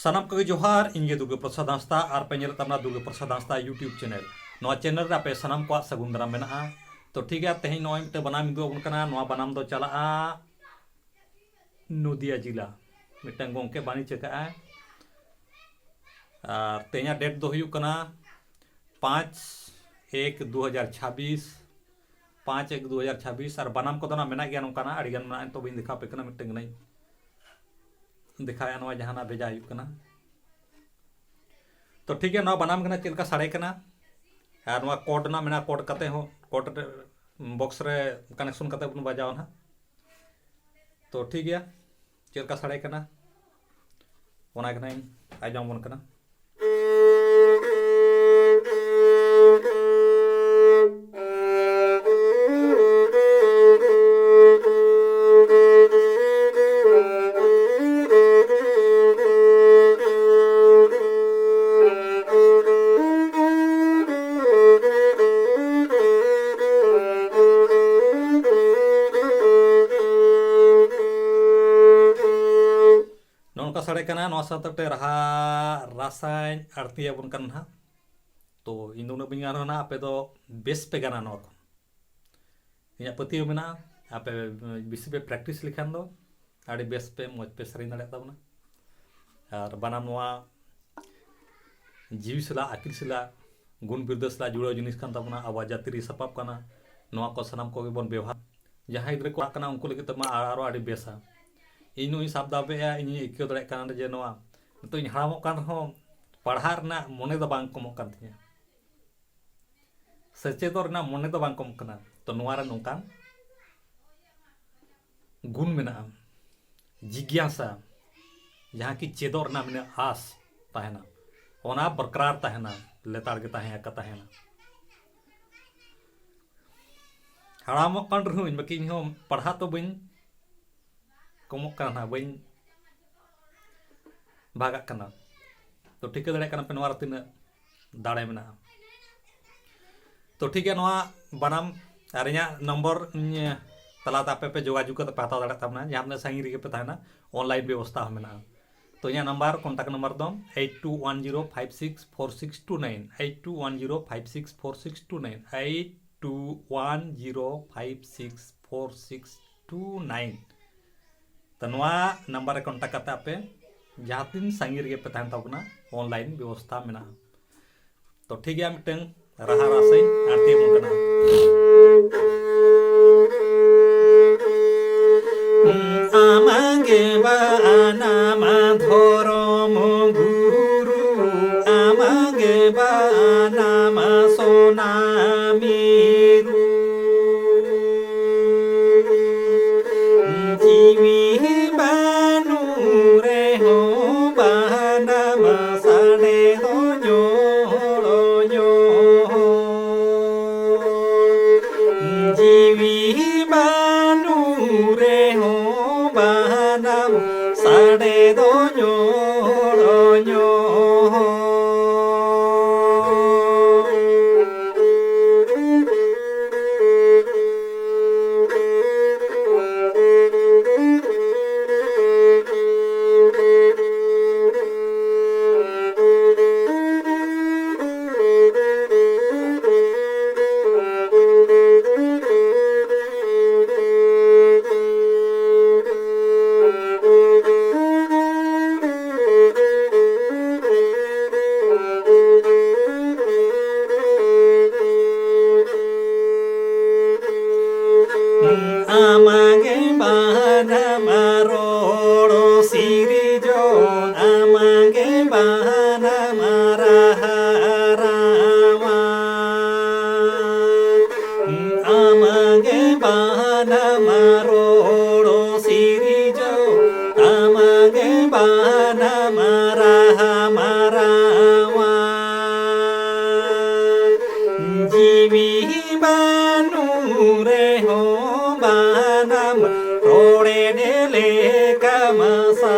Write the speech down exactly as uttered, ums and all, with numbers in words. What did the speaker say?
ᱥᱟᱱᱟᱢ ᱠᱚᱜᱮ ᱡᱚᱦᱟᱨ, ᱤᱧ ᱜᱮ ᱫᱩᱨᱜᱟᱹ ᱯᱨᱚᱥᱟᱫᱽ ᱦᱟᱸᱥᱫᱟ ᱟᱨ ᱯᱮ ᱧᱮᱞᱮᱫ ᱛᱟᱵᱚᱱᱟ ᱫᱩᱨᱜᱟᱹ ᱯᱨᱚᱥᱟᱫᱽ ᱦᱟᱸᱥᱫᱟ YouTube ᱪᱮᱱᱮᱞ᱾ ᱱᱚᱣᱟ ᱪᱮᱱᱮᱞ ᱨᱮ ᱟᱯᱮ ᱥᱟᱱᱟᱢ ᱠᱚᱣᱟᱜ ᱥᱟᱹᱜᱩᱱ ᱫᱟᱨᱟᱢ ᱢᱮᱱᱟᱜᱼᱟ᱾ ᱛᱚ ᱴᱷᱤᱠ ᱜᱮᱭᱟ, ᱛᱮᱦᱮᱧ ᱱᱚᱜᱼᱚᱭ ᱢᱤᱫᱴᱮᱱ ᱵᱟᱱᱟᱢ ᱤᱧ ᱩᱫᱩᱜ ᱟᱵᱚᱱ ᱠᱟᱱᱟ᱾ ᱱᱚᱣᱟ ᱵᱟᱱᱟᱢ ᱫᱚ ᱪᱟᱞᱟᱜᱼᱟ ᱱᱚᱫᱤᱭᱟ ᱡᱮᱞᱟ, ᱢᱤᱫᱴᱟᱝ ᱜᱚᱢᱠᱮ ᱵᱟᱹᱱᱤᱡ ᱟᱠᱟᱫᱼᱟᱭ᱾ ᱟᱨ ᱛᱮᱦᱮᱧᱟᱜ ᱰᱮᱴ ᱫᱚ ᱦᱩᱭᱩᱜ ᱠᱟᱱᱟ ᱯᱟᱸᱪ ᱮᱠ ᱫᱩ ᱦᱟᱡᱟᱨ ᱪᱷᱟᱵᱵᱤᱥ, ᱯᱟᱸᱪ ᱮᱠ ᱫᱩ ᱦᱟᱡᱟᱨ ᱪᱷᱟᱵᱵᱤᱥ᱾ ᱟᱨ ᱵᱟᱱᱟᱢ ᱠᱚᱫᱚ ᱱᱟᱜ ᱢᱮᱱᱟᱜ ᱜᱮᱭᱟ, ᱱᱚᱝᱠᱟᱱᱟᱜ ᱟᱹᱰᱤᱜᱟᱱ ᱢᱮᱱᱟᱜᱼᱟ᱾ ᱱᱤᱛᱚᱜ ᱵᱟᱹᱧ ᱫᱮᱠᱷᱟᱣ ᱟᱯᱮ ᱠᱟᱱᱟ, ᱢᱤᱫᱴᱟᱝ ᱜᱮ ᱱᱟᱜ ᱫᱮᱠᱷᱟᱣᱮᱫᱼᱟ, ᱱᱚᱣᱟ ᱡᱟᱦᱟᱱᱟᱜ ᱵᱷᱮᱡᱟ ᱦᱩᱭᱩᱜ ᱠᱟᱱᱟ᱾ ᱛᱚ ᱴᱷᱤᱠ ᱜᱮᱭᱟ, ᱱᱚᱣᱟ ᱵᱟᱱᱟᱢ ᱜᱮ ᱱᱟᱜ ᱪᱮᱫ ᱞᱮᱠᱟ ᱥᱟᱰᱮ ᱠᱟᱱᱟ ᱟᱨ ᱱᱚᱣᱟ ᱠᱚᱨᱰ ᱨᱮᱱᱟᱜ ᱢᱮᱱᱟᱜᱼᱟ, ᱠᱚᱨᱰ ᱠᱟᱛᱮ ᱦᱚᱸ, ᱠᱚᱨᱰ ᱵᱚᱠᱥ ᱨᱮ ᱠᱟᱱᱮᱠᱥᱚᱱ ᱠᱟᱛᱮ ᱵᱚᱱ ᱵᱟᱡᱟᱣᱟ ᱱᱟᱜ᱾ ᱛᱚ ᱴᱷᱤᱠ ᱜᱮᱭᱟ, ᱪᱮᱫ ᱞᱮᱠᱟ ᱥᱟᱰᱮ ᱠᱟᱱᱟ ᱚᱱᱟ ᱜᱮ ᱱᱟᱜ ᱤᱧ ᱟᱸᱡᱚᱢ ᱟᱵᱚᱱ ᱠᱟᱱᱟ᱾ ᱱᱚᱜᱼᱚ ᱱᱚᱝᱠᱟ ᱥᱟᱰᱮ ᱠᱟᱱᱟ᱾ ᱱᱚᱣᱟ ᱥᱟᱶᱛᱮ ᱢᱤᱫᱴᱮᱱ ᱨᱟᱦᱟ ᱨᱟᱥᱟᱧ ᱟᱬᱛᱤ ᱟᱵᱚᱱ ᱠᱟᱱᱟ ᱱᱟᱦᱟᱜ᱾ ᱛᱚ ᱤᱧ ᱫᱚ ᱩᱱᱟᱹᱜ ᱵᱟᱹᱧ ᱜᱟᱱ ᱨᱮᱦᱚᱸ ᱱᱟᱦᱟᱜ, ᱟᱯᱮ ᱫᱚ ᱵᱮᱥ ᱯᱮ ᱜᱟᱱᱟ ᱱᱚᱣᱟ ᱠᱷᱚᱱ᱾ ᱤᱧᱟᱹᱜ ᱯᱟᱹᱛᱭᱟᱹᱣ ᱢᱮᱱᱟᱜᱼᱟ, ᱟᱯᱮ ᱵᱮᱥᱤ ᱯᱮ ᱯᱨᱮᱠᱴᱤᱥ ᱞᱮᱠᱷᱟᱱ ᱫᱚ ᱟᱹᱰᱤ ᱵᱮᱥ ᱯᱮ, ᱢᱚᱡᱽ ᱯᱮ ᱥᱮᱨᱮᱧ ᱫᱟᱲᱮᱭᱟᱜ ᱛᱟᱵᱚᱱᱟ᱾ ᱟᱨ ᱵᱟᱱᱟᱢ ᱱᱚᱣᱟ ᱡᱤᱣᱤ ᱥᱟᱞᱟᱜ, ᱟᱹᱠᱤᱞ ᱥᱟᱞᱟᱜ, ᱜᱩᱱ ᱵᱤᱨᱫᱟᱹ ᱥᱟᱞᱟᱜ ᱡᱩᱲᱟᱹᱣ ᱡᱤᱱᱤᱥ ᱠᱟᱱ ᱛᱟᱵᱚᱱᱟ᱾ ᱟᱵᱚᱣᱟᱜ ᱡᱟᱹᱛᱤ ᱨᱮ ᱥᱟᱯᱟᱵ ᱠᱟᱱᱟ᱾ ᱱᱚᱣᱟ ᱠᱚ ᱥᱟᱱᱟᱢ ᱠᱚᱜᱮ ᱵᱚᱱ ᱵᱮᱣᱦᱟᱨ᱾ ᱡᱟᱦᱟᱸᱭ ᱜᱤᱫᱽᱨᱟᱹ ᱠᱚ ᱯᱟᱲᱦᱟᱜ ᱠᱟᱱᱟ, ᱩᱱᱠᱩ ᱞᱟᱹᱜᱤᱫ ᱛᱮᱢᱟ ᱟᱨ-, ᱟᱨᱚ ᱟᱹᱰᱤ ᱵᱮᱥᱟ᱾ ᱤᱧ ᱱᱚᱜᱼᱚᱭ ᱥᱟᱵ ᱫᱟᱵᱮᱜᱼᱟ, ᱤᱧᱤᱧ ᱟᱹᱭᱠᱟᱹᱣ ᱫᱟᱲᱮᱭᱟᱜ ᱠᱟᱱᱟ ᱡᱮ ᱱᱚᱣᱟ ᱱᱤᱛᱚᱜ ᱤᱧ ᱦᱟᱲᱟᱢᱚᱜ ᱠᱟᱱ ᱨᱮᱦᱚᱸ ᱯᱟᱲᱦᱟᱜ ᱨᱮᱱᱟᱜ ᱢᱚᱱᱮ ᱫᱚ ᱵᱟᱝ ᱠᱚᱢᱚᱜ ᱠᱟᱱ ᱛᱤᱧᱟᱹ᱾ ᱥᱮᱪᱮᱫᱚᱜ ᱨᱮᱱᱟᱜ ᱢᱚᱱᱮ ᱫᱚ ᱵᱟᱝ ᱠᱚᱢᱚᱜ ᱠᱟᱱᱟ᱾ ᱛᱚ ᱱᱚᱣᱟ ᱨᱮ ᱱᱚᱝᱠᱟᱱ ᱜᱩᱱ ᱢᱮᱱᱟᱜᱼᱟ, ᱡᱤᱜᱽᱜᱟᱥᱟ, ᱡᱟᱦᱟᱸ ᱠᱤ ᱪᱮᱫᱚᱜ ᱨᱮᱱᱟᱜ ᱢᱤᱫᱴᱟᱝ ᱟᱥ ᱛᱟᱦᱮᱱᱟ, ᱚᱱᱟ ᱵᱚᱨᱠᱨᱟᱨ ᱛᱟᱦᱮᱱᱟ, ᱞᱮᱛᱟᱲ ᱜᱮ ᱛᱟᱦᱮᱸ ᱟᱠᱟ ᱛᱟᱦᱮᱱᱟ᱾ ᱦᱟᱲᱟᱢᱚᱜ ᱠᱟᱱ ᱨᱮᱦᱚᱸᱧ, ᱵᱟᱠᱤ ᱤᱧᱦᱚᱸ ᱯᱟᱲᱦᱟᱜ ᱫᱚ ᱵᱟᱹᱧ ᱠᱚᱢᱚᱜ ᱠᱟᱱᱟ ᱱᱟᱦᱟᱜ, ᱵᱟᱹᱧ ᱵᱷᱟᱜᱟᱜ ᱠᱟᱱᱟ᱾ ᱛᱚ ᱴᱷᱤᱠᱟᱹ ᱫᱟᱲᱮᱭᱟᱜ ᱠᱟᱱᱟ ᱯᱮ ᱱᱚᱣᱟ ᱨᱮ ᱛᱤᱱᱟᱹᱜ ᱫᱟᱲᱮ ᱢᱮᱱᱟᱜᱼᱟ᱾ ᱛᱚ ᱴᱷᱤᱠ ᱜᱮᱭᱟ, ᱱᱚᱣᱟ ᱵᱟᱱᱟᱢ ᱟᱨ ᱤᱧᱟᱹᱜ ᱱᱚᱢᱵᱚᱨ ᱤᱧ ᱛᱟᱞᱟᱛᱮ ᱟᱯᱮ ᱯᱮ ᱡᱳᱜᱟᱡᱳᱜᱽ ᱠᱟᱛᱮ ᱯᱮ ᱦᱟᱛᱟᱣ ᱫᱟᱲᱮᱭᱟᱜ ᱛᱟᱵᱚᱱᱟ, ᱡᱟᱦᱟᱸ ᱛᱤᱱᱟᱹᱜ ᱥᱟᱺᱜᱤᱧ ᱨᱮᱜᱮ ᱯᱮ ᱛᱟᱦᱮᱱᱟ, ᱚᱱᱞᱟᱭᱤᱱ ᱵᱮᱵᱚᱥᱛᱷᱟ ᱦᱚᱸ ᱢᱮᱱᱟᱜᱼᱟ᱾ ᱛᱚ ᱤᱧᱟᱹᱜ ᱱᱟᱢᱵᱟᱨ, ᱠᱚᱱᱴᱟᱠᱴ ᱱᱟᱢᱵᱟᱨ ᱫᱚ eight two one zero five six four six two nine, eight two one zero five six four six two nine, eight two one zero five six four six two nine᱾ ᱛᱚ ᱱᱚᱣᱟ number ᱨᱮ contact ᱠᱟᱛᱮ ᱟᱯᱮ ᱡᱟᱦᱟᱸ ᱛᱤᱱ ᱥᱟᱺᱜᱤᱧ ᱨᱮᱜᱮ ᱯᱮ ᱛᱟᱦᱮᱱ ᱛᱟᱵᱚᱱᱟ, ᱚᱱᱞᱟᱭᱤᱱ ᱵᱮᱵᱚᱥᱛᱷᱟ ᱢᱮᱱᱟᱜᱼᱟ᱾ ᱛᱚ ᱴᱷᱤᱠ ᱜᱮᱭᱟ, ᱢᱤᱫᱴᱟᱝ ᱨᱟᱦᱟ ᱨᱟᱥᱟᱧ ᱟᱬᱛᱤ ᱟᱵᱚᱱ ᱠᱟᱱᱟ᱾ ᱟᱢᱟᱜᱮ ᱵᱟᱱᱟᱢ ᱫᱷᱚᱨᱚᱢ ᱜᱩᱨᱩ, ᱟᱢᱟᱜᱮ ᱵᱟᱱᱟᱢ ᱥᱚᱱᱟ ᱢᱤᱨᱩ᱾ ᱡᱤᱣᱤ ᱵᱟᱹᱱᱩᱜ ᱨᱮᱦᱚᱸ ᱵᱟᱱᱟᱢ ᱥᱟᱰᱮ ᱫᱚ ᱧᱚᱲᱚ ᱧᱚᱲ᱾ ᱡᱤᱣᱤ ᱵᱟᱹᱱᱩᱜ ᱨᱮᱦᱚᱸ ᱵᱟᱱᱟᱢ ᱥᱟᱰᱮ ᱫᱚ ᱧᱚᱲᱚ ᱧᱚᱲ᱾ ᱟᱢᱟᱜᱮ ᱵᱟᱱᱟᱢ ᱨᱚᱲ ᱥᱤᱨᱡᱚᱱ, ᱟᱢᱟᱜᱮ ᱵᱟᱱᱟᱢ ᱨᱟᱦᱟ ᱨᱟᱣᱟᱞ᱾ ᱟᱢᱟᱜᱮ ᱵᱟᱱᱟᱢ ᱨᱚᱲ ᱥᱤᱨᱡᱚᱱ, ᱟᱢᱟᱜᱮ ᱵᱟᱱᱟᱢ ᱨᱟᱦᱟ ᱨᱟᱣᱟᱞ᱾ ᱡᱤᱣᱤ ᱵᱟᱹᱱᱩᱜ ᱨᱮᱦᱚᱸ ᱵᱟᱱᱟᱢ ᱨᱚᱲᱮ ᱰᱮᱞᱮ ᱠᱟᱢᱟ ᱥᱟ